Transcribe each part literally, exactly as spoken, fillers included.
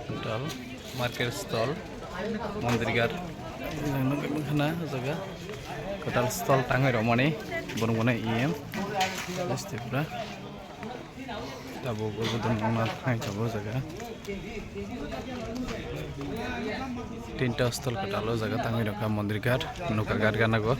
Total market stall, Mondirgar, khana jaga total stall tangwi rwmani borok bono E M West Tripura. Tabuk bo budon wngna thang tabuk jaga. Tinta stall kwtal o jaga tangwi rokha Mondirgar, Nukagar gana go.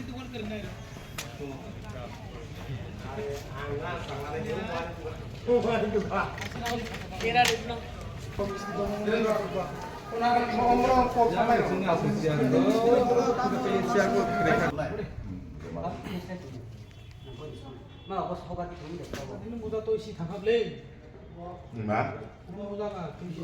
Ma, bos hoba di thum de. Ini muda to isi thangkap le. Di ma? Ini muda ka, to isi.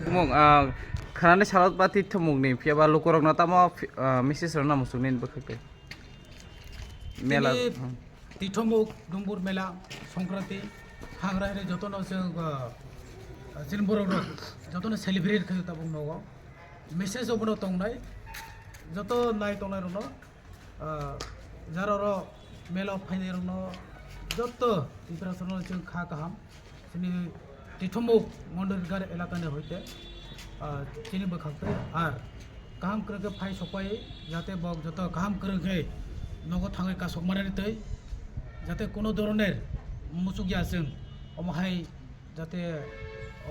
Mung, ah, khanani salot ba tithomung ni, phiya ba lukurok no tamo, ah, message rok no muchung nini bwkhak twi. Mela, tini hmm. Tithomuk Dumbur Mela Songkranti hagra hwnwi jotono chwng, ah, chini borok rok jotono celebrate khaio tabuk nogo. Message obono tongnai joto nai tongnai rokno, ah, jara oro mela phainai rokno joto Tiprasa rokno chwng kha kaham. Chini Tithomuk Mondirgar elakani hoite, ah, chini bwkhak twi ar kaham kwrwngkhe phai sokpai, jate bok joto kaham kwrwngkhe nogo thangwi kasok manani twi, jate kuno doroner muchukya chwng, omo hai jate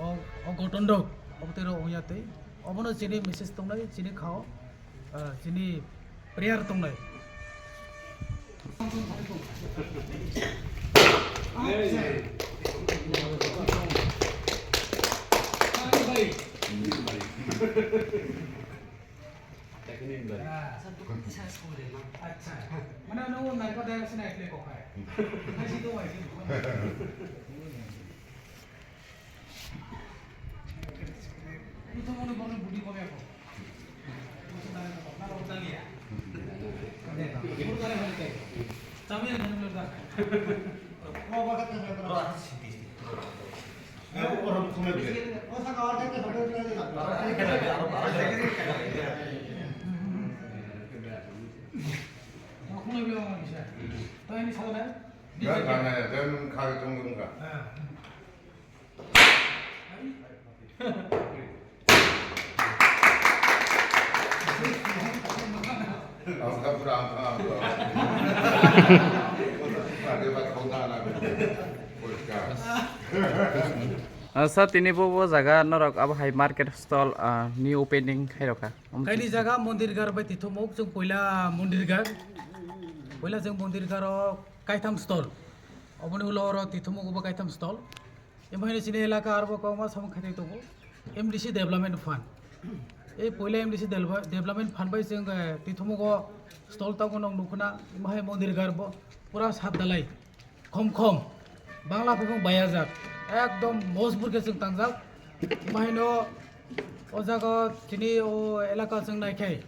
o, o goton rok obo tei rok wngya twi, obono chini message tongnai, chini khao. Ah, chini prayer tongnai. Acha. Mane ano narko daya sina ekle kokai. Haji to wai. Itu mau nih, mau nih budi kau ya, kok. Ah, sir, tini bo, bo jaga norok abo hai market stall, ah, new opening khai rokha. Kaini jaga Mondirgar bai Tithomuk, chwng poila Mondirgar. Poila chwng Mondirgar o kaitham stall. Oboni ulo oro Tithomuk bo kaitham stall. Emhaino chini elaka arbo kwbangma samung khainai tongo. M D C Development Fund. Ei poila M D C delva-, Development Fund bai chwng, eh, Tithomuk o stall tongo nog nukhuna, emhai Mondirgar bo pura sat dalai. Khom khom. Bangla phai phung bai hajak. Ekdom mojbur khe chwng tangjak. Emhaino o jaga chini o elaka chwng naikhai,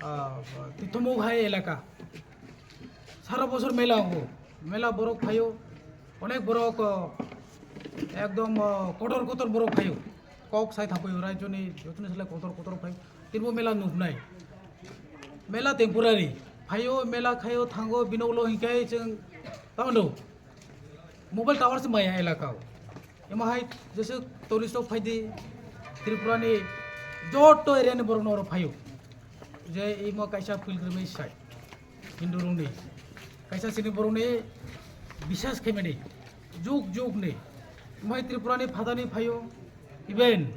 ah, Tithomuk hai elaka. Sara bosor mela wngo. Mela borok phaio. Onek borok, o, ekdom, o, kotor kotor borok phaio. Kok sai thangpaio, raijoni jotoni salai kotor kotor phaio. Tinbo mela nuknai. Mela temporary. Phaio, mela khaio, thango, bini ulo hinkhai chwng tamo do. Mobile tower se maya elaka o. Emo hai jese tourist rok phaidi, Tripura ni joto area ni borok no oro phaio. Je imo kaisa pilgrimage site. Hindu rokni, kaisa chini borokni bisas khaimani, jug jugni, omo hai Tripurani phatani phaio, even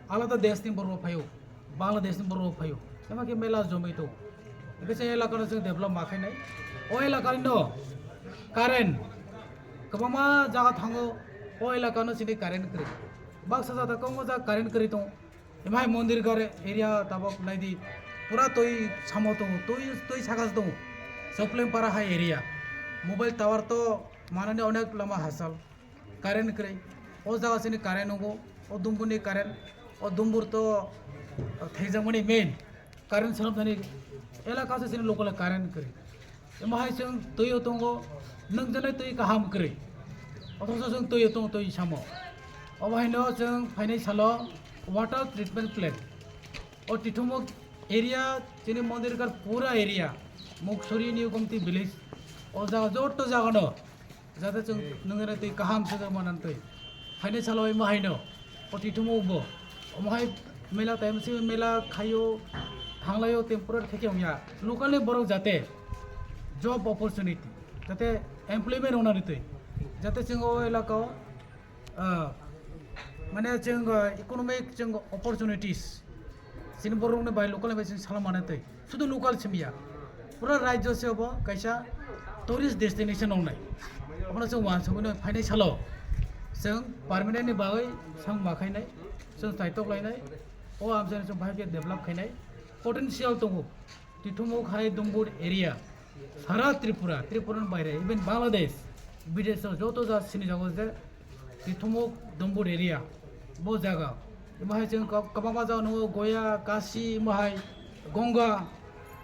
alada deshni borok phaio, Bangladeshni borok phaio, ema khe mela jomai tongo. Hingke chini elakano chwng develop ma khainai. O elakani no current kwbangma jaga thango, o elakano chini current kwrwi. Baksa jata kwbangma jaga current kwrwi tongo. Emhai Mondir Gar area tabok naidi, pura twi samo tongo, twi, twi saka se tongo. Sopleng Para hai area. Mobile tower to manani onek lama hasal. Current kwrwi. O jaga sini current nungo, o Dumbur ni current, o Dumbur to thaijakmani main. Current swnamthani elaka se chini local current kwrwi. Emo hai chwng twi o tongo, nwngjaknai twi kaham kwrwi. Othocho chwng twi o tongo, twi samo. Obo haino chwng phainai salo water treatment plant. O Tithumuk area, chini Mondir Gar pura area, Muksuri New Gomti village. O jaga joto jagano Jate chwng nungni twi kaham se manani twi. Haino salo imo haino. O Tithumuk bo. Omo hai mela time se mela khaio, thanglaio, temporary khe khe wngya. Local ni borok jate job opportunity, jate employment wngnani twi. Jate chwng o elaka o, ah, mane chwng, ah, economic chwng opportunities. Chini borokni bai local bai chini salo manai twi. Sudu local simi ya. Pura rajyo se obo kaisa tourist destination wngnai. Obono chwng uansukgwi no phainai salo. Chwng permanent ni bagwi chwng ma khainai. Chwng chaitok lainai. O amchai chwng bahai khe develop khainai. Potential tongo. Tithumuk hai Dumbur area. Sara Tripura, Tripura ni baire, even Bangladesh, bidesh o joto ja sini jago je Tithumuk Dumbur area, bo jaga. Imo hai chwng kwbangma jaga nungo Goya, Kashi, imo hai Ganga,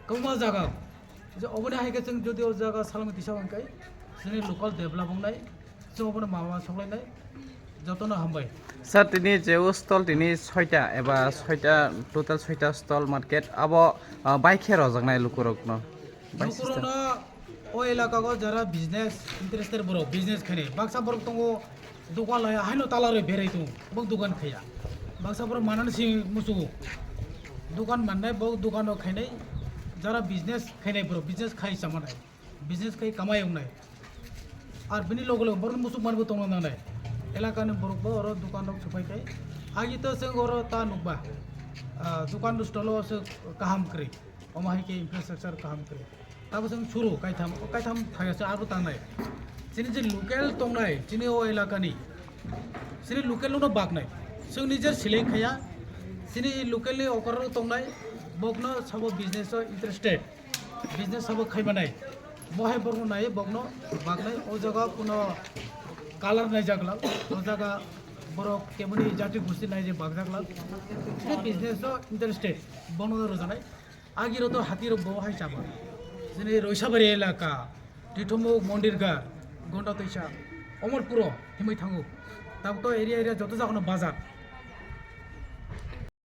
kwbangma jaga. Je oboni hai khe chwng jodi o jaga salami tisa hwn kai, chini local develop wngnai, chwng obono mama soklainai, jotono hambai. Sir, tini je o stall tini soita eba soita, total soita stall market, abo, ah, bai khe rojaknai lukurokno? Bai system? Lukurokno o elaka o jara business interested borok, business khainai. Baksa borok tongo, dokan laya haino tala rwi berai tongo, bo dokan khaiya. Baksa borok manani si musugo. Dokan mannai, bo dokan o khainai, jara business khainai borok, business khai chamanai. Business khai kamai wngnai. Ar bini loge loge borokni musuk manwi tongna nangnai. Elakani borok bo oro dokan rok supai khai. Agi to chwng oro ta nukba. Ah, dokan stall o se kaham kwrwi. Omo hai khe infrastructure kaham kwrwi. Tabo chwng suru kaitham, kaitham thaya se aro tangnai. Chini je local tongnai, chini o elakani. Chini local no baknai. Chwng nijer seleng khaya. Chini local ni okor tongnai. Bokno sabo business o interested. Business sabo khai manai. Bo hai borokno nai, bokno baknai. O jaga kuno color naijak lak. O jaga borok keboni jati gusti nai je bakjak lak. Chini business o interested. Bono rojanai. Agiro to hati rok bo hai chaba. Chini Roisabari elaka, Tithumuk, Mondirgar, Gonda Toisa, Omorpuro himwi thango. Tabuk to area area joto jaga no bazar.